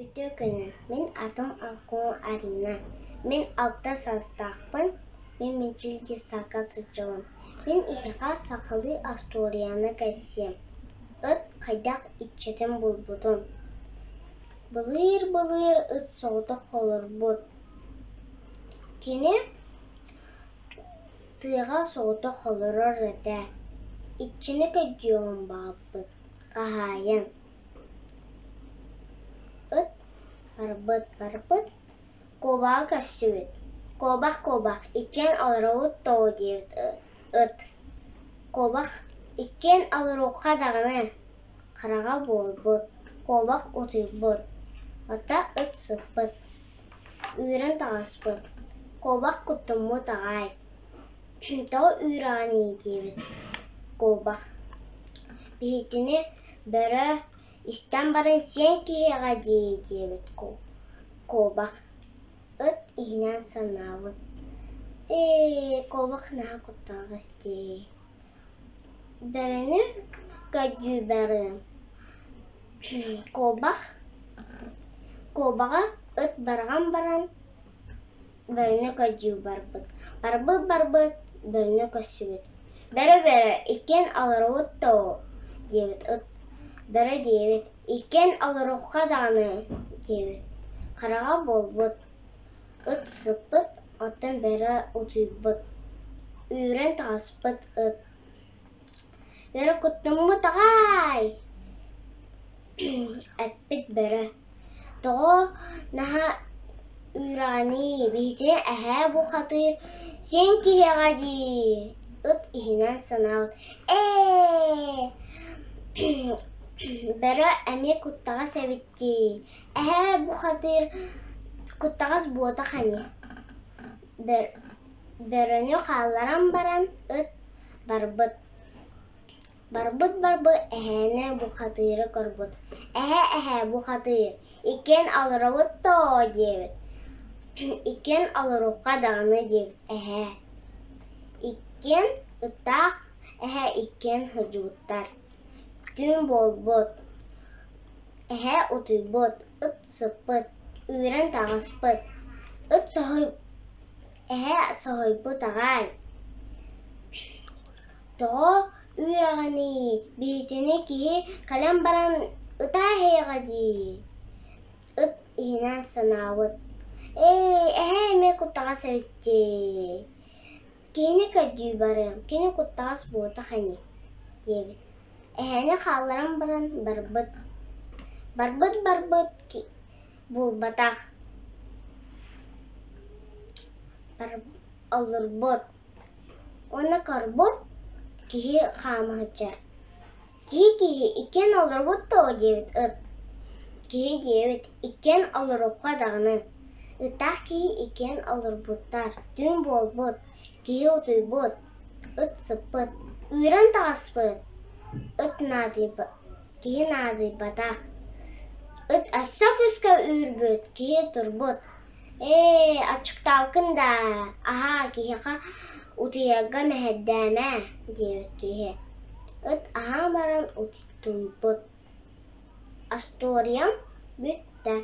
Үтүө күнүн, мин атым Акуу Арина, мин алта саастаахпын, мин Мичил детсадка сылдьабын. Мин эһиэхэ сахалыы остуоруйаны кэпсиэм. Ыт хайдах иччитин булбутун. Былыыр-былыр ыт соҕотох олорбут. Кини тыаҕа соҕотох олорор этэ. Иччини көрдүөҕүн баҕарбыт, хаһаайын Ыт барбыт-барбыт, куобаҕы көрсүбүт, «Куобах, куобах, иккиэн олоробут доо» диэбит ыт. Куобах «Иккиэн олоруохха даҕаны» хараҕа буолбут, куобах утуйбут, хата ыт сыппыт, үүрэн таҕыспыт, куобах куттаммыт аҕай, «Тоҕо үүрэҕиний» диэбит куобах, «Биһигини Бөрө истэн баран сиэн киһиэхэ дии диэбит куобах, ыт иһинэн санаабыт: «Ээ, куобах наһаа куттаҕас дии, бөрөнү көрдүү барыам» Куобах куобаҕы ыт барҕан баран бөрөнү көрдүү барбыт, барбыт-барбыт бөрөнү көрсүбүт: «Бөрө-бөрө, иккиэн олоробут доо» диэбит ыт, «Бөрө» диэбит, «Иккиэн олоруохха даҕаны» диэбит, хараҕа буолбут, ыт сыппыт, оттон бөрө утуйбут, үүрэн таҕыспыт ыт Бөрө куттаммыт аҕай эппит бөрө: «Тоҕо наһаа үүрэҕиний, биһитини эһээ бухатыыр сиэн киһиэхэ дии» ыт иһинэн санаабыт: «Ээ, бөрө эмиэ куттаҕас эбит дии, эһээ бухатыыр куттаҕас буотах ини» Бөрөнү хаалларан баран ыт барбыт Барбыт-барбыт эһээни бухатыыры көрбүт: «Эһээ, эһээ, бухатыыр, иккиэн олоробут доо» диэбит. «Иккиэн олоруохха даҕаны» диэбит эһээ. Иккиэн ыттаах эһээ иккиэн сылдьыбыттар. Түүн буолбут, эһээ утуйбут, ыт сыппыт, үүрэн таҕыспыт. Ыт Эһээ соһуйбут аҕай: «Тоҕо үөрэҕиний, биһитини киһи кэлэн баран ытаа иһиэҕэ дии» ыт иһинэн санаабыт: «Ээ, эһээ эмиэ куттаҕас эбит дии, киһини көрдүү барыам, кини куттаҕас буотах ини» диэбит. Эһээни хаалларан баран барбыт. Барбыт-барбыт булбатах Олорбут уонна көрбут киһи хаама сылдьар. Киһи-киһи иккиэн олорбут дуо диэбит ыт. Киһи диэбит иккиэн олоруохха даҕаны. Ыттаах киһи иккиэн олорбуттар. Түүн буолбут, киһи утуйбут, ыт сыппыт, үүрэн таҕыспыт. Ыт наадыйбат, киһи наадыйбатах. Ыт өссө күүскэ үүрбүт, киһи турбут. Ээ, аччыктаабыккын даа, аһаа, киһиэхэ утуйарга мэһэйдээмэ, диэбит киһи. Ыт аһаан баран утуйбут. Остуоруйам бүттэ.